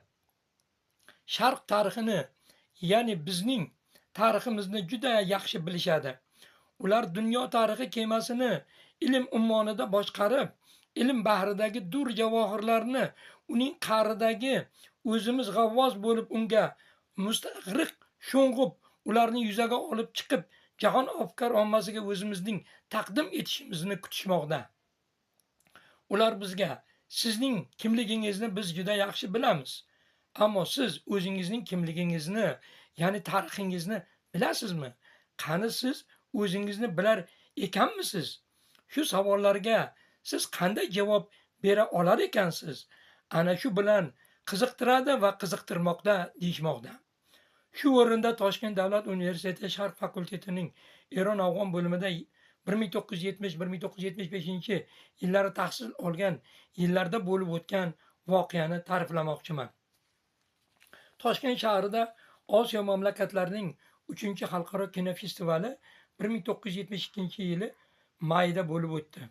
sharq tarixini, ya'ni bizning tariximizni juda yaxshi bilishadi. Ular dunyo tarixi kemasini ilm ummonida boshqarib, ilm bahridagi dur javohirlarni uning qa'ridagi o'zimiz g'avvos bo'lib unga mustag'riq sho'ng'ib, ularni yuzaga olib chiqib, jahon afkor ommasiga o'zimizning taqdim etishimizni kutishmoqda. Ular bizga sizning kimligingizni biz juda yaxshi bilamiz, ammo siz o'zingizning kimligingizni, ya'ni tarixingizni bilasizmi? Qani siz o'zingizni bilar ekanmisiz? Shu savollarga siz qanday javob bera olar ekansiz? Ana shu bilan qiziqtiradi va qiziqtirmoqda deyishmoqda. Shu o'rinda Toshkent Davlat universiteti Sharq fakultetining Eron afg'on bo'limida 1970-1975 yillari tahsil olgan yillarda bo'lib o'tgan voqeani ta'riflamoqchiman. Toshkent shahrida Osiyo mamlakatlarining 3-xalqaro kinofestivali 1972 yili mayda bo'lib o'tdi.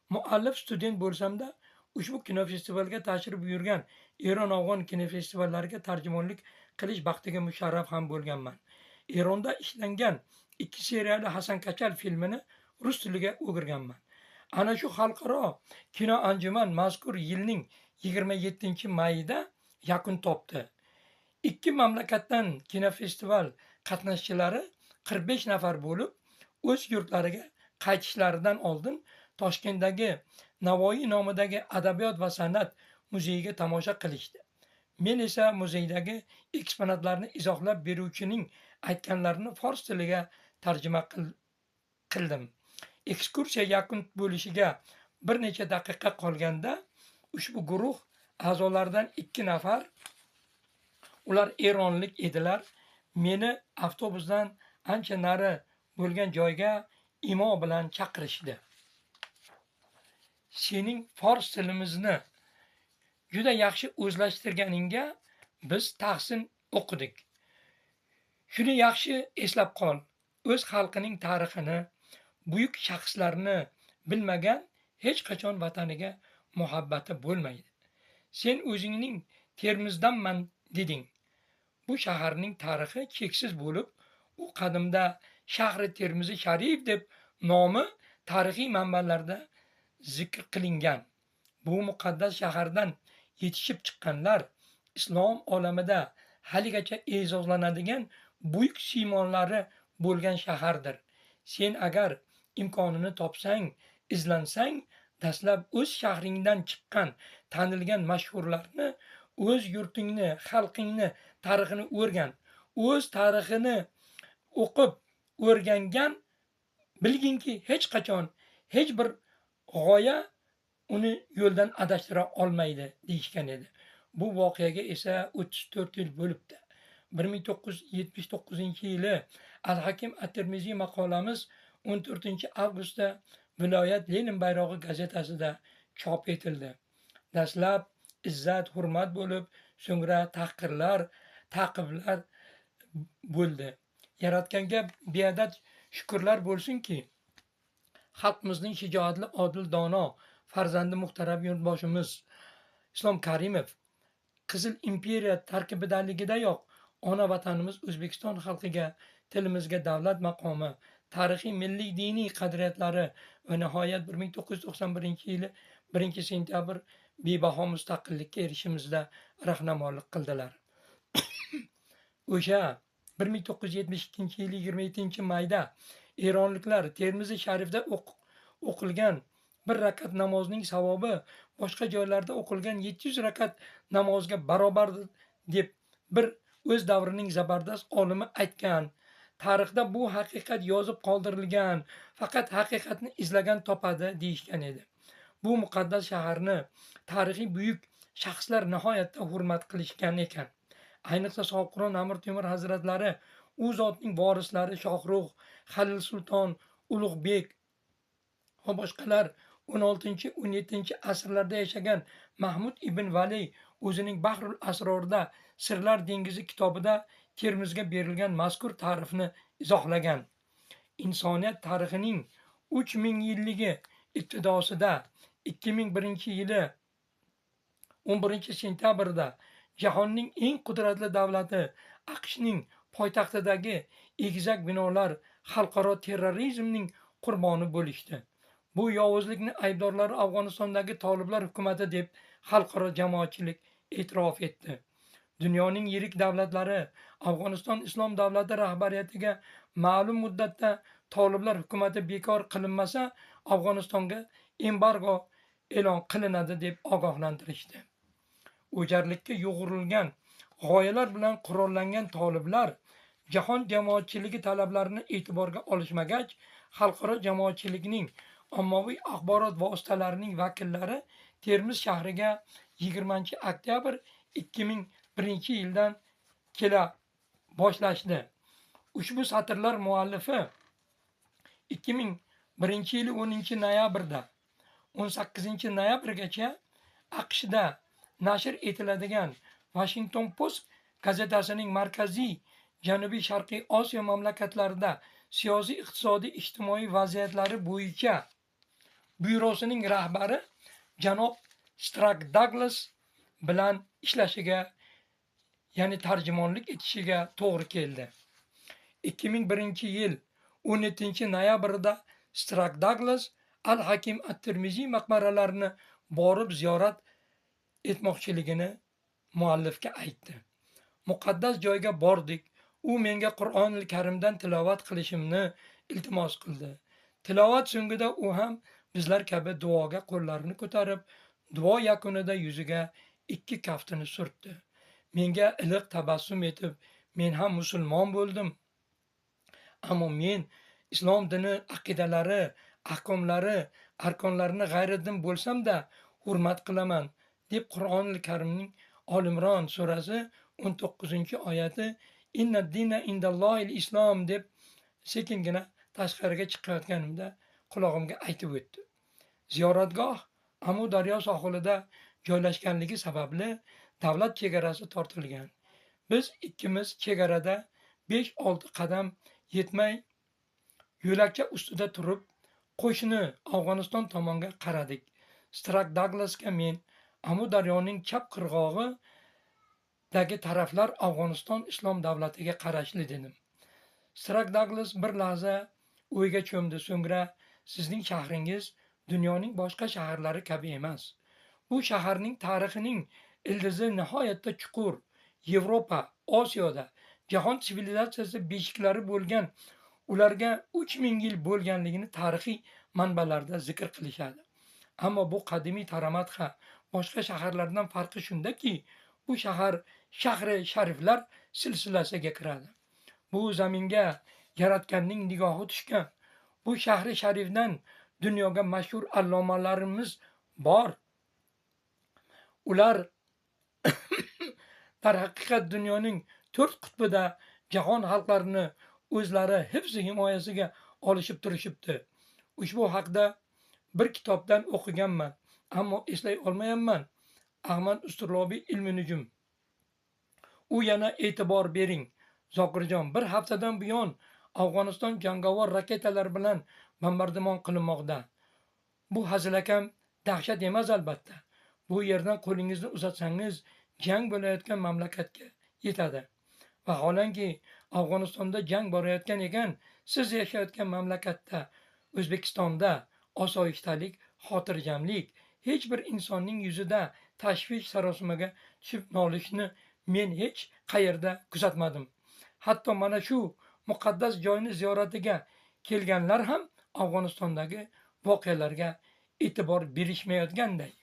Muallif student bo'lsam-da, ushbu kinofestivalga tashrif buyurgan Eron-Afg'on kinofestivallariga tarjimonlik qilish baxtiga musharraf ham bo'lganman. Eronda ishlangan 2 seriyali Hasan Kachal filmini rus tiliga o'girganman. Ana shu xalqaro kino anjuman mazkur yilning 27-mayida yakun topdi. 2 mamlakatdan kinofestival qatnashchilari 45 nafar bo'lib, o'z yurtlariga qaytishlaridan oldin Toshkentdagi Navoiy nomidagi Adabiyot va san'at muzeyiga tomosha qilishdi. Men esa muzeydagi eksponatlarni izohlab beruvchining aytganlarini fors tiliga tarjima qildim. Ekskursiya yakun bo'lishiga bir necha daqiqa qolganda ushbu guruh a'zolaridan 2 nafar, ular eronlik edilar, meni avtobusdan ancha nari bo'lgan joyga imo bilan chaqirishdi. Sening fors tilimizni juda yaxshi o'zlashtirganingga biz tahsin o'qidik. Shuni yaxshi eslab qol. O'z xalqining tarixini, buyuk shaxslarni bilmagan hech qachon vataniga muhabbati bo'lmaydi. Sen o'zingning Termizdanman deding. Bu shaharning tarixi cheksiz bo'lib, u qadimda shahri Termizi Sharif deb nomi tarixiy manbalarda zikr qilingan. Bu muqaddas shahardan yetishib chiqqanlar islom olamida haligacha e'zozlanadigan buyuk siymonlari bo'lgan shahardir. Sen agar imkonini topsang, izlansang, dastlab o'z shahringdan chiqqan tanilgan mashhurlarni, o'z yurtingni, xalqingni tarixini o'rgan, o'z tarixini o'qib o'rgangan, bilginki hech qachon hech bir g'oya uni yo'ldan adashtira olmaydi deyishgan edi. Bu voqeaga esa 34 yil bo'libdi. 1979-yili Al-Hakim at-Termiziy maqolamiz 14-avgustda viloyat Lenin bayrog'i gazetasida chop etildi. Dastlab izzat, hurmat bo'lib, so'ngra tahqirlar, ta'qiblar bo'ldi. Yaratganga beadad shukrlar bo'lsinki, xalqimizning shijoatli, odil, dono farzandi muhtaram yurtboshimiz Islom Karimov Qizil imperiya tarkibidaligidayoq ona vatanimiz O'zbekiston xalqiga, tilimizga davlat maqomi, tarixiy, milliy, diniy qadriyatlari va nihoyat 1991-yili 1-sentyabr bebaho mustaqillikka erishishimizda rahnamolik qildilar. O'sha 1972-yili 27-mayda eronliklar Termizi Sharifda o'qilgan bir rakat namozning savobi boshqa joylarda o'qilgan 700 rakat namozga barobar deb bir o'z davrining zabardast olimi aytgan. Tarixda bu haqiqat yozib qoldirilgan, faqat haqiqatni izlagan topadi deyishgan edi. Bu muqaddas shaharni tarixiy buyuk shaxslar nihoyatda hurmat qilishgan ekan. Ayniqsa Sohibqiron Amir Temur hazratlari, u zotning vorislari Shohrux, Halil Sulton, Ulug'bek va boshqalar 16-17 asrlarda yashagan Mahmud ibn Valiy o'zining Bahrul Asrorda Sirlar dengizi kitobida Termizga berilgan mazkur ta'rifni izohlagan. Insoniyat tarixining 3000 yilligi ibtidosida 2001-yili 11-sentyabrda jahonning eng qudratli davlati AQShning poytaxtidagi egizak binolar xalqaro terrorizmning qurboni bo'lishdi. Bu yovuzlikni aybdorlari Afg'onistondagi toliblar hukumati deb xalqaro jamoatchilik e'tirof etdi. Dunyoning yirik davlatlari Afg'oniston Islom davlati rahbariyatiga ma'lum muddatda toliblar hukumati bekor qilinmasa, Afg'onistonga embargo e'lon qilinadi deb ogohlantirishdi. O'jarlikka yo'g'rilgan g'oyalar bilan qurollangan toliblar jahon jamoatchiligi talablarini e'tiborga olishmagach, xalqaro jamoatchilikning ommaviy axborot vositalarining vakillari Termiz shahriga 20-oktyabr 2001-yildan kela boshlashdi. Ushbu satrlar muallifi 2001-yili 10-noyabrda 18-noyabrgacha AQShda nashr etiladigan Washington Post gazetasining markaziy Janubiy Sharqiy Osiyo mamlakatlarida siyosiy, iqtisodiy, ijtimoiy vaziyatlari bo'yicha byurosining rahbari janob Strak Daglas bilan ishlashiga, ya'ni tarjimonlik etishiga to'g'ri keldi. 2001-yil 17-noyabrda Strak Daglas Al-Hakim at-Termiziy maqbaralarini borib ziyorat etmoqchiligini muallifga aytdi. Muqaddas joyga bordik. U menga Qur'onil Karimdan tilovat qilishimni iltimos qildi. Tilovat so'ngida u ham bizlar kabi duoga qo'llarini ko'tarib, duo yakunida yuziga ikki kaftini surtdi. Menga iliq tabassum etib, men ham musulmon bo'ldim. Ammo men islom dini aqidalari, ahkomlari, arkonlarini g'ayridin bo'lsam-da hurmat qilaman, deb Qur'onil Karimning Ol Imron surasi 19-oyati Inna dina indallohil islom deb sekingina tashqariga chiqayotganimda qulog'imga aytib o'tdi. Ziyoratgoh Amu daryo sohilida joylashganligi sababli davlat chegarasi tortilgan. Biz ikkimiz chegarada 5-6 qadam yetmay yo'lakcha ustida turib qo'shni Afg'oniston tomonga qaradik. Strak Daglasga men Amu daryoning chap qirg'og'idagi taraflar Afg'oniston islom davlatiga qarashli dedim. Strak Daglas bir lahza o'yga cho'mdi, so'ngra sizning shahringiz dunyoning boshqa shaharlari kabi emas. Bu shaharning tarixining ildizi nihoyatda chuqur. Yevropa, Osiyoda jahon sivilizatsiyasi beshiklari bo'lgan, ularga 3000 yil bo'lganligini tarixiy manbalarda zikr qilishadi. Ammo bu qadimiy Taramatxa boshqa shaharlardan farqi shundaki, bu shahar shahri shariflar silsilasiga kiradi. Bu zaminga yaratganning nigohi tushgan. Bu shahri sharifdan dunyoga mashhur allomalarimiz bor. Ular darhaqiqat dunyoning 4 qutbida jahon xalqlarini o'zlari hifzi himoyasiga olishib turishibdi. Ushbu haqda bir kitobdan o'qiganman, ammo eslay olmayapman. Ahmad Usturlobiy ilmi nujum. U yana e'tibor bering, Zokirjon, bir haftadan buyon Afg'oniston jangovar raketalar bilan bombardimon qilinmoqda. Bu hazilakam dahshat emas albatta. Bu yerdan qo'lingizni uzatsangiz jang bo'layotgan mamlakatga yetadi. Vaholanki Afg'onistonda jang borayotgan ekan, siz yashayotgan mamlakatda, O'zbekistonda osoyishtalik, xotirjamlik, hech bir insonning yuzida tashvish sarosimaga tushib nolishni men hech qayerda kuzatmadim. Hatto mana shu muqaddas joyni ziyoratiga kelganlar ham Afg'onistondagi voqealarga e'tibor berishmayotganday.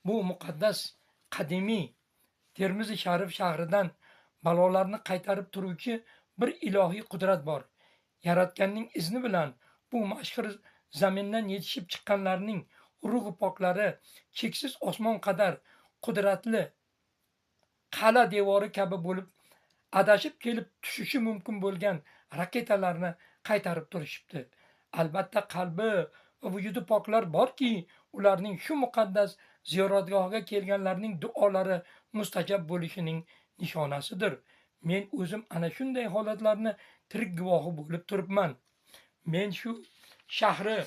Bu muqaddas qadimiy Termizi Sharif shahridan balolarni qaytarib turuvchi bir ilohiy qudrat bor. Yaratganning izni bilan bu mashhur zamindan yetishib chiqqanlarning ruhi poklari cheksiz osmon qadar qudratli qal'a devori kabi bo'lib adashib kelib tushishi mumkin bo'lgan raketalarni qaytarib turishibdi. Albatta qalbi va vujudi poklar borki, ularning shu muqaddas ziyoratgohga kelganlarning duolari mustajab bo'lishining nishonasidir. Men o'zim ana shunday holatlarni tirik guvohi bo'lib turibman. Men shu shahri